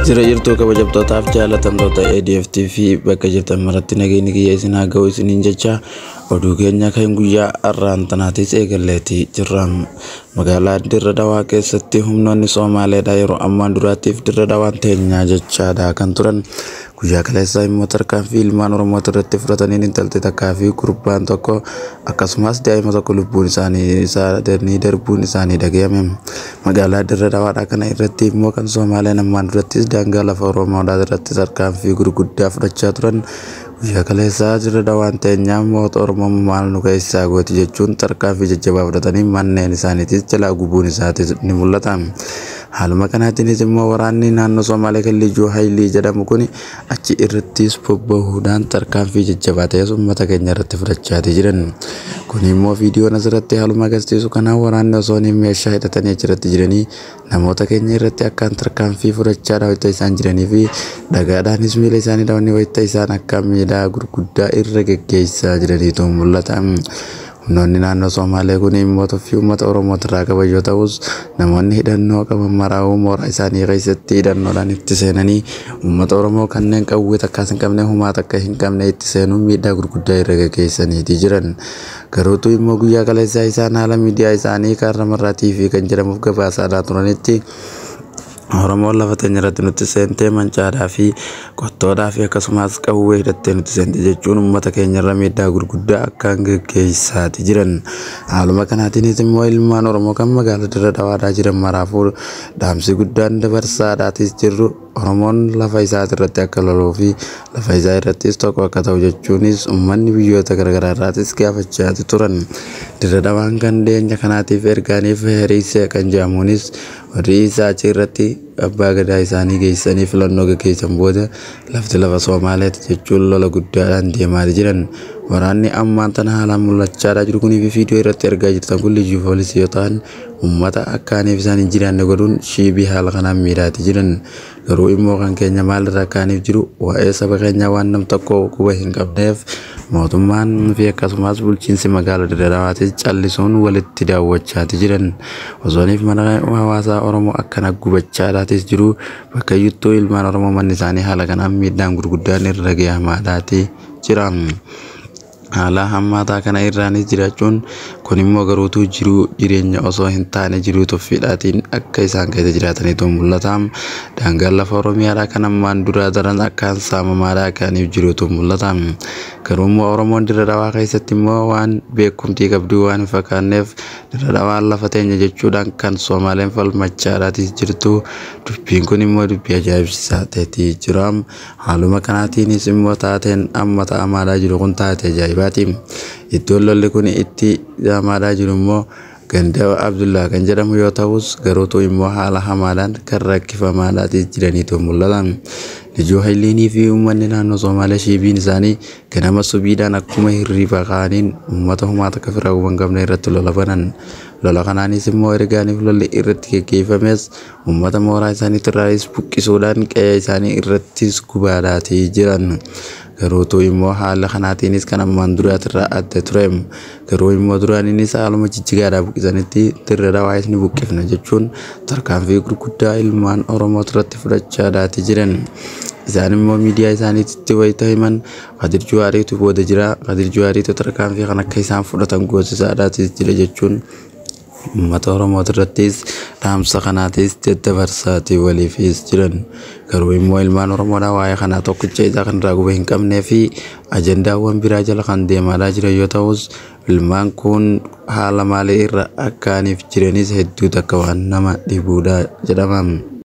Jira jirtuu kabajamtootaaf jaalatamtoota ADF TV bakka jirtan maratti nageenyi kiyya isin haa ga'u isiniin jecha oduu keenya kan guyyaa har'aan tanaatis eegalleetii jirra. Magaalaa Dirra Dawaa keessatti humnoonni Somaaleedha yeroo ammaan duraatiif Dirra Dawaan teenyaa jechaadha kan turan. Guyyaa kaleessaa immoo tarkaanfii ilmaan Oromoo irratti fudhataniin intalti takkaa fi gurbaan tokko akkasumas daa'ima tokko lubbuun isaanii darbuun isaanii dhaga'ame. Magaalaa Dirra Dawaadhaa kana irratti immoo kan Somaaleen ammaan durattis daangaa lafa Oromoodhaa irratti tarkaanfii gurguddaa fudhachaa turan. Guyyaa kaleessaa Dirra Dawaan teenyaa moota Oromoo maal nu keessaa gooti jechuun tarkaanfii jajjabaa fudhatanii manneen isaaniitis jalaa gubuun isaatis ni mul'ata. Haaluma kanaatiinis immoo waraanni naannoo Somaalee kan Liyyuu Haayilii jedhamu kun achi irrattis bobbahuudhaan tarkaanfii jajjabaa ta'es uummata keenya irratti fudhachaa jiran. Kun immoo viidiyoon asirratti haaluma agarsiisu kanaan waraanni osoo meeshaa hidhatanii achirratti jiranii namoota keenya irratti akkaan tarkaanfii fudhachaa wayita isaan jiranii fi dhagaadhaanis miila isaanii dhawanii wayita isaan akka miidhaa gurguddaa irra geggeessaa jiraniitu mul'ata. Humnoonni naannoo Somaalee kun immoo tuffii uummata Oromoo irraa qaban yoo ta'us namoonni hidhannoo qaban maraa'uu mooraa isaanii keessatti hidhannoodhaan itti seenanii uummata Oromoo kanneen qawwee takkaas hin qabne humaa takka hin qabne itti seenuun miidhaa gurguddaa irra geggeessaniiti jiran. Garuutu immoo guyyaa kaleessaa isaan haala miidiyaa isaanii Kaarramarraa TV kan jedhamuuf gabaasaadhaa turanitti Oromoon lafa teenya irratti nutti seentee mancaadhaa fi qottoodhaa fi akkasumas qawwee hidhattee nutti seente jechuun uummata keenya irra miidhaa gurguddaa akkaan geggeessaati jiran. Haaluma kanaatiinis immoo ilmaan Oromoo kan magaalaa Dirra Dawaadhaa jiran maraafuu dhaamsi guddaan dabarsaadhaatis jirru Oromoon lafa isaa irratti akka loluu fi lafa isaa irrattis tokko akka ta'u jechuunis uummanni biyyoota garaagaraa irraatis gaafachaa turan. Dirra Dawaan kan dhiyeenya kanaatiif ergaaniif Heriisee kan jedhamuunis warri isaa achi irratti abbaa gadaa isaanii geessanii filannoo gaggeessan booda lafti lafa Somaaleeti jechuun lola guddaadhaan deemaa jiran. Waraanni ammaan tana haalaan mul'achaa jiru kunii fi viidiyoo irratti argaa jirtan kun liyyuu poolisii yoo ta'an uummata akkaaniif isaan hin jiraanne godhuun shiibii haala kanaan miidhaati jiran. Garuu immoo kan keenya maalirra akkaaniif jiru waa'ee saba keenyaa waan nam tokko quba hin qabneef mootummaan fi akkasumas bulchiinsi magaalaa Dirra Dawaatis callisuun walitti daawwachaati jiran. Osooniif mana hawaasaa Oromoo akkana gubachaadhaatis jiru bakka iyyuttuu ilmaan Oromoo manni isaanii haala kanaan miidhaan gurguddaan irra gahamaadhaati jira. Haala hammaataa kana irraanis jiraachuun kun immoo garuutuu jiruu jireenya osoo hin taane jiruu tuffiidhaatiin akka isaan keessa jiraataniitu mul'ata. Daangaan lafa Oromiyaadhaa kan ammaan duraa daran akkaan saamamaadhaa akkaaniif jiruutu mul'ata. Garuu immoo Oromoon Dirra Dawaa keessatti immoo waan beekumtii qabduu waan hin fakkaanneef Dirra Dawaan lafa teenya jechuudhaan kan Somaaleen falmachaadhaatis jirtu. Dubbiin kun immoo dubbii ajaa'ibsiisaa ta'eeti jira. Haaluma kanaatiinis immoo taateen amma ta'amaadhaa jiru kun taatee ajaa'ibaati. Iddoon lolli kun itti ta'amaadhaa jiru immoo ganda Abdullaa kan jedhamu yoo ta'us garuutu immoo haala hamaadhaan kan rakkifamaadhaatis jiraniitu mul'ata. Liyyuu Haayiliinii fi uummanni naannoo Somaalee shiibiin isaanii ganama subiidhaan akkuma hirriba ka'aniin uummata humaa takka firaa hin qabne irratti lola banan. Lola kanaanis immoo ergaaniif lolli irratti geggeeffames uummata mooraa isaaniitirraayis buqqisuudhaan qe'ee isaanii irrattis gubaadhaatii jiran. Garuutu immoo haala kanaatiinis kan ammaan duraatirraa adda ture. Garuu immoo duraaniinis haaluma jijjigaadhaa buqqisanitti Dirra Dawaayis ni buqqifna jechuun tarkaanfii gurguddaa ilmaan Oromoo irratti fudhachaadhaati jiran. Isaan immoo miidiyaa isaaniitti wayita himan Kadir Juwaariitu booda jira. Kadir Juwaariitu tarkaanfii kan akka isaan fudhatan goosisaadhaatis jira jechuun uummata Oromoo irrattis dhaamsa kanaatis daddabarsaatii waliifis jiran. Garuu immoo ilmaan Oromoodhaa waa'ee kanaa tokkicha isaa kan irraa guba hin qabnee fi ajandaawwan biraa jala kan deemaadhaa jiran yoo ta'us ilmaan kun haala maalii irra akkaaniif jiranis hedduu takka waan nama dhibuudha jedhama.